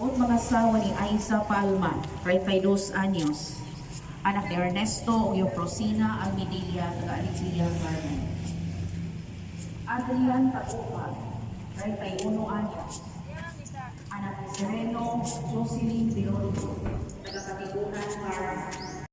Buot mag-asawa ni Aiza Palma, 32 anyos. Anak ni Ernesto ug Eufrosina Almedilla, taga Alegria, Carmen. Adrian Tagupa, 31 anyos. Anak ni Sereno Jocelyn Birondo, taga Katipunan, Carmen.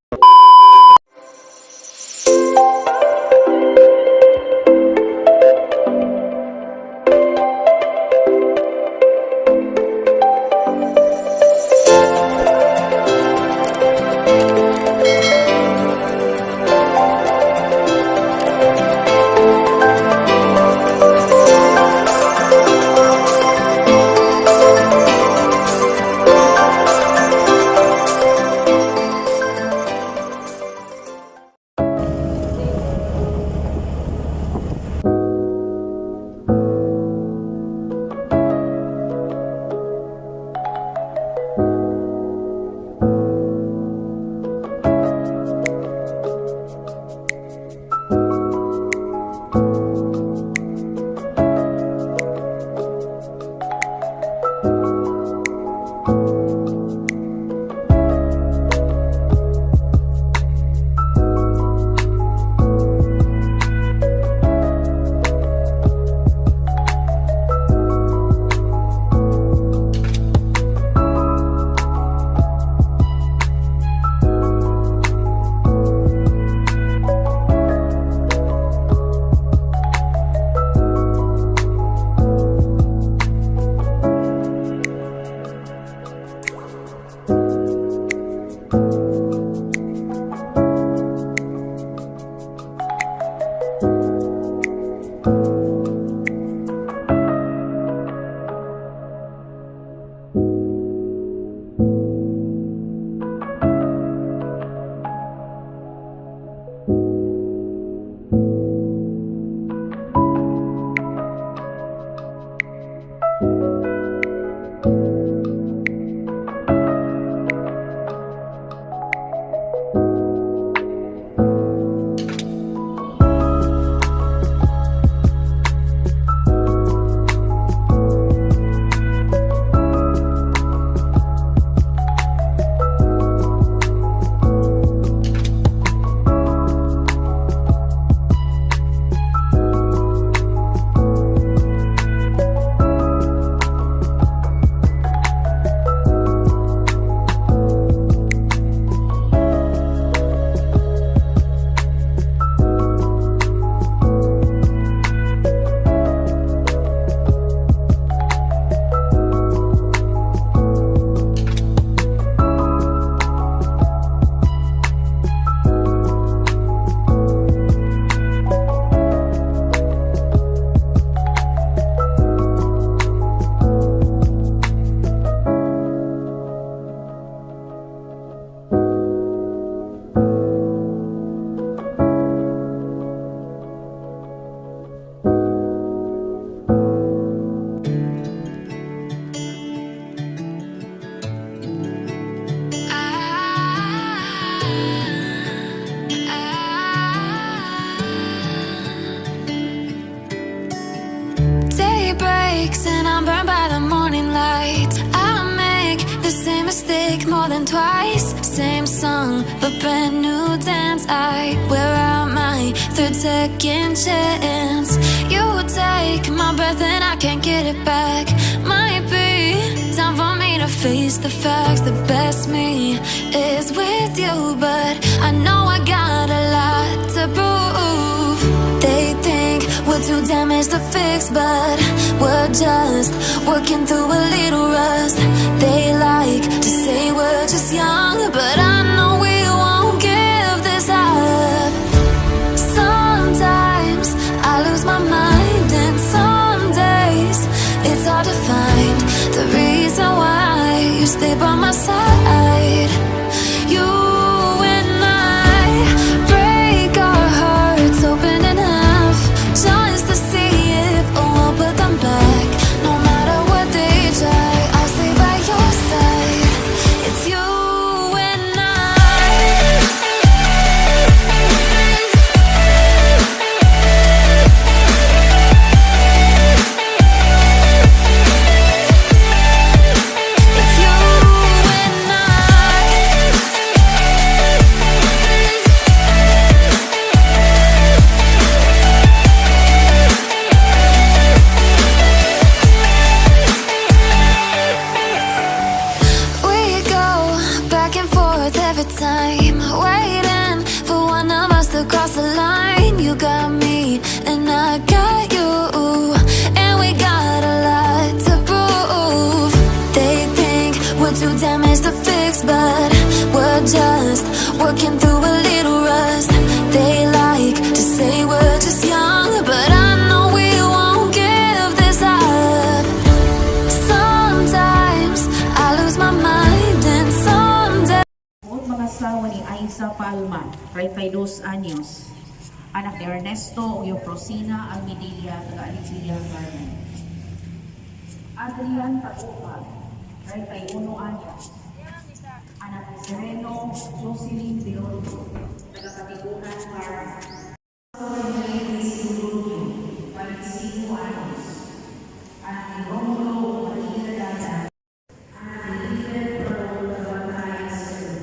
Day breaks and I'm burned by the morning light. I make the same mistake more than twice. Same song, but brand new dance. I wear out my third second chance. You take my breath and I can't get it back. Might be time for me to face the facts. The best me is with you, but I know I got a lot to prove. They think we're too damaged to fix, but we're just working through a little rust. They like to say we're just young, but I know we won't give this up. Sometimes I lose my mind, and some days it's hard to find the reason why you stay by my side. You and I break our hearts open in half just to see if, oh, I'll put them back. No matter what they try, I'll stay by your side. It's you and I. It's you Too damaged to fix, but we're just working through a little rust. They like to say we're just young, but I know we won't give this up. Sometimes I lose my mind, and some days. Buot mag-asawa ni Aiza Palma, 32 anyos. Anak ni Ernesto ug Eufrosina Almedilla, taga Alegria, Carmen. Adrian Tagupa, 31 anyos. Anak ni Sereno Jocelyn Birondo, taga Katipunan, Carmen. 25 anyos. Anak ni Romulo Maria Dada. Anak ni Peter Perol Tabantay Sir.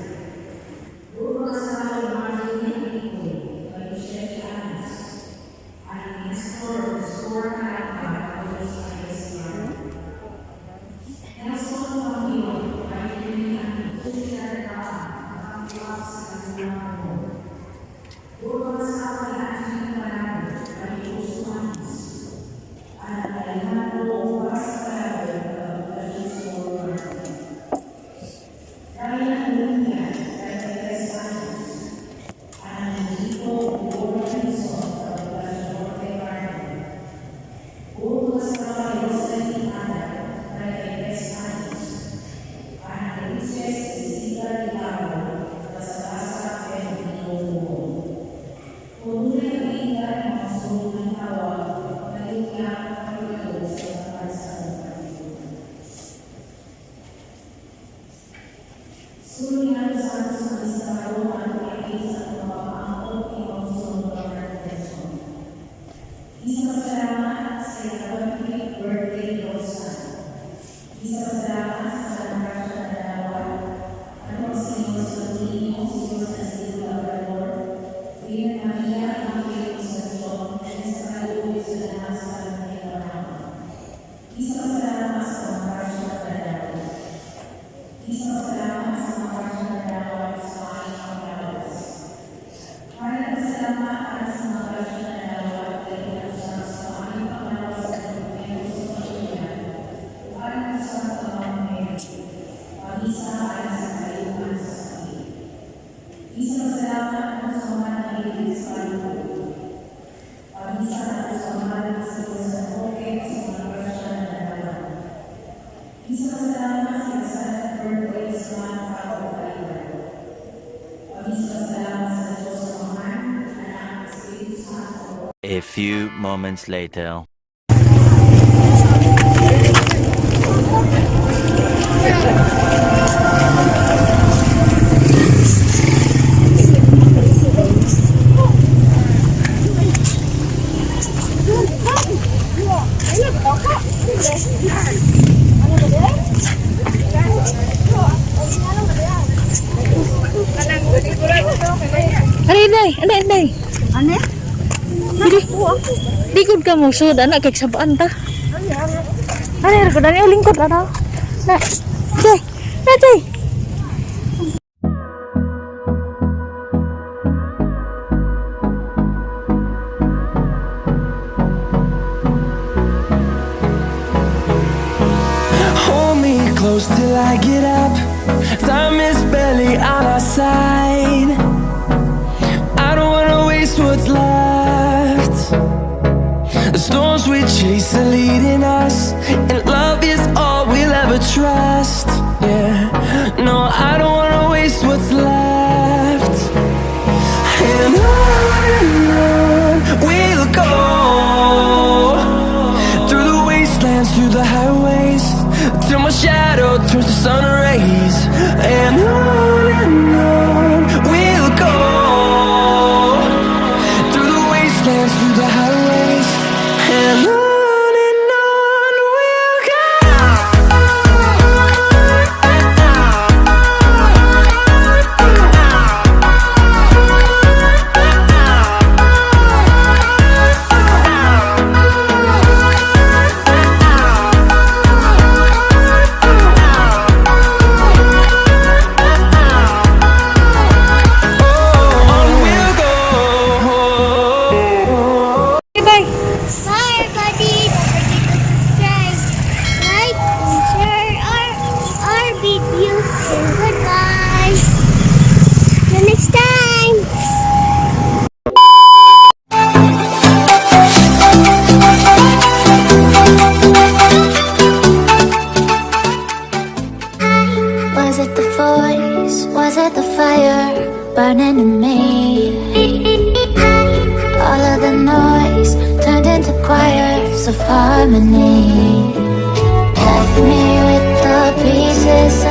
Buot mag-asawa ni Marlene Enrique, 27 anyos. Anak ni Nestor Nestor Caramba, Buenos Aires, Carmen. Nelson Camilo, 23 anyos. Peter Kaa, sa Kalimutan. Buot mag-asawa ni Angelina Manalo, 22 anyos. Anak ni Alejandro Vascaro, Poblacion Norte. Ryan Uliña, 33 anyos. Anak ni Nico Gordon, Poblacion Norte, Carmen. Buot mag-asawa ni Rosalie Ana, 33 anyos. Anak ni Riches Isiga Licaro, Kasabasa, Benito. Kung dunay kaingan mga sulod ng tawag, nalinya ang sa mga sa kalibutan. Sulod nga sa sa misa karon ang paagi sa mga paangkot ni Consul Governor Quezon. Isa pasalamat sa ika-25th birthday ni Rosa. Isa pasalamat sa grasya na dalawa. Ano Senyor Santino, Senyor San Isidro Labrador, Virgen Maria, Immaculate Concepcion, sa kaluoy sa lahat sa kanyang. Isa pasalamat sa mga grasya na dalawa. Isa pasalamat sa mga grasya na dalawa sa aming paglawas. Maraming pasalamat para sa mga grasya na dalawa kay sa aming paglawas sa dokumento sa pamilya. Para sa pamamahayag. Pamisa para sa kayuhan sa sakit. Isa pasalamat sa mga nakikinig sa kaloob. Pamisa sa mga sa sa Roque sa mga grasya na dalawa. Isa pasalamat sa seventh birthday sa mga tao kailan. Pamisa pasalamat sa Diyos Amahan, Anak, Espiritu Santo. A few moments later. Ano inday? Ano inday? Ano? Dili. Di gud ka mo sud anak kay sabaan ta. Ano ko dani lingkod ana. Na. Jay. Na Jay. Hold me close till I get up. Time is barely on our side. I don't wanna waste what's left. The storms we chase are leading us, and love is all we'll ever trust. Yeah, no, I don't wanna waste what's left. And on we'll go through the wastelands, through the highways, till my shadow turns to sun rays. And on we'll go through the wastelands, through the highways, and on we'll go. Was it the voice? Was it the fire burning in me? All of the noise turned into choirs of harmony. Left me with the pieces.